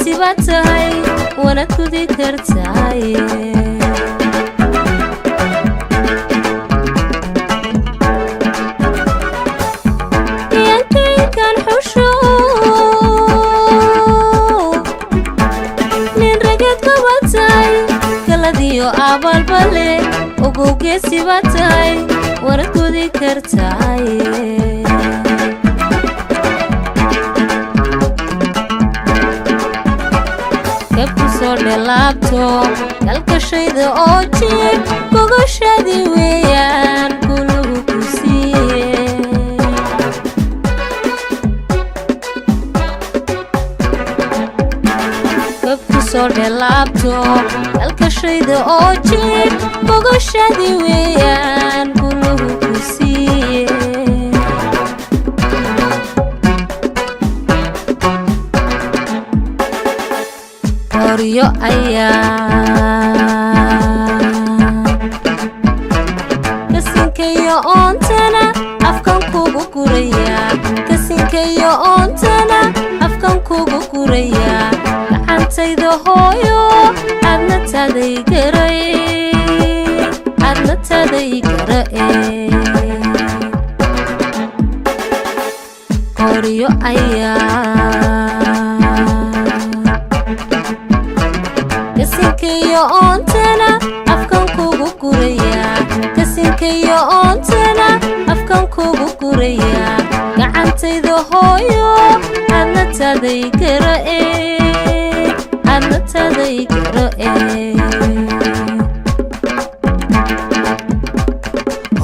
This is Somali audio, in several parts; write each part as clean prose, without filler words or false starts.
Geesi baad tahay, waanad gudi kartaaye. Yankaykan xusho, nin rageed kaba tahay, galadiyo abaalbale. Ogow, geesi baad tahay, waanad gudi kartaaye. Kab ku soo dhelaabto kalkashayda oo jiib, gogoshaadii weeyaan guluhu ku siiye. Kab ku soo dhelaabto kalkashayda oo jiib, gogoshaadii weeyaan guluhu ku siiye. Qoryo ayaa kasinkayo oontana afkan kugu gurayaa, kasinkayo oontana afkan kugu gurayaa. Gacantayda hooyo, adna taday garay, adna taday gara-e. Qoryo ayaa kasinkayo oontana afkan kugu gurayaa, kasinkayo oontana afkan kugu gurayaa. Gacantayda hooyo, adna taday gara-e, adna taday gara-e.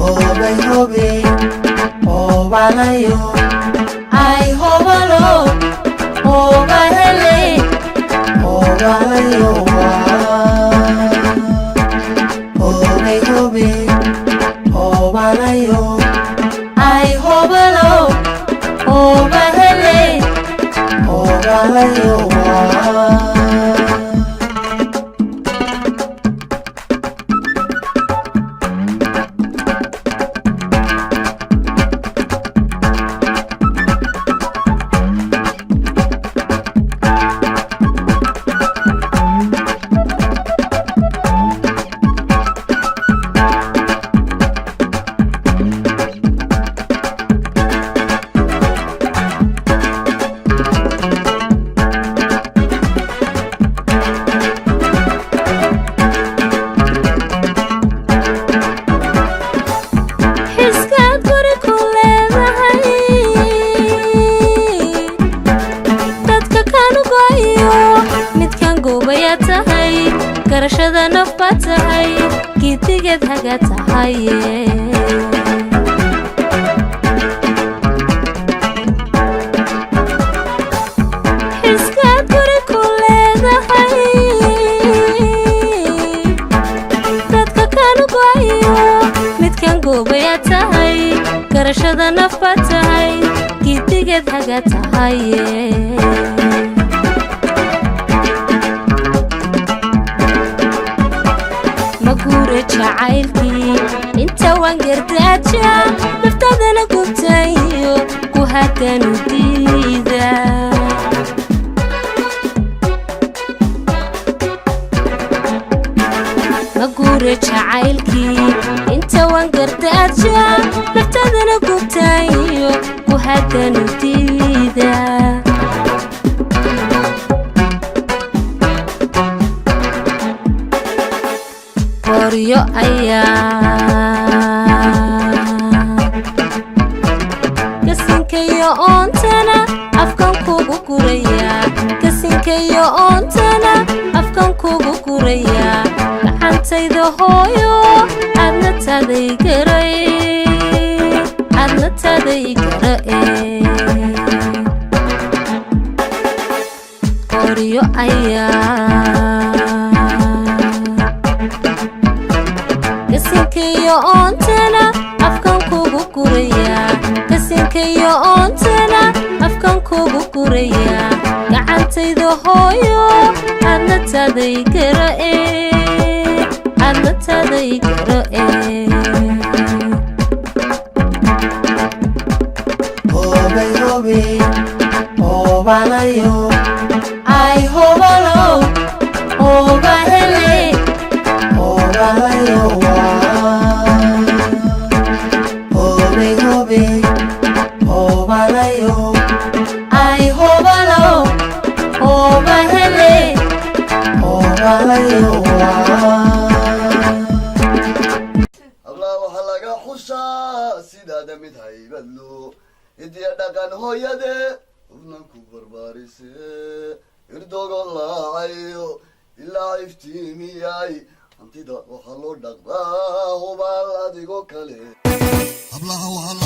Hobay hobey, hobalayo, ay hobalo, hobahele, hobalayo. Hobay hobey, hobalayo, ay hobalo, hobahele, hobalayo. Xiskaad guri ku leedahay, dadka kanu go'ayo midkan goobayaa tahay, garashada naf baa tahay, gidigeed haga tahaye. Xiskaad guri ku leedahay, dadka kanu go'ayo midkan goobayaa tahay, garashada naf baa tahay, gidigeed haga tahaye. Ma guura jacaylkii inta waan gardaaja, naftaadana gubtayo ku hadanu diida. Ma guura jacaylkii inta waan gardaaja, naftaadana gubtayo ku hadanu diida. Qoryo ayaa kasinkayo oontana afkan kugu gurayaa, kasinkayo oontana afkan kugu gurayaa. Gacantayda hooyo, adna taday garay, adna taday gara-e. Qoryo ayaa kasinkayo oontana afkan kugu gurayaa, kasinkayo oontana afkan kugu gurayaa. Gacantayda hooyo, adna taday gara-e, adna taday gara-e. Hobay hobey, hobalayo, ay hobalo. Ahaada mid haybadlo, hidiya dhaqan hooyade hubnan ku barbaarise. Irdogo laacayo ilaa iftiimiyay, hantida waxaa loo dhaqdaa hubaal adigoo kale. Hablaha waxaa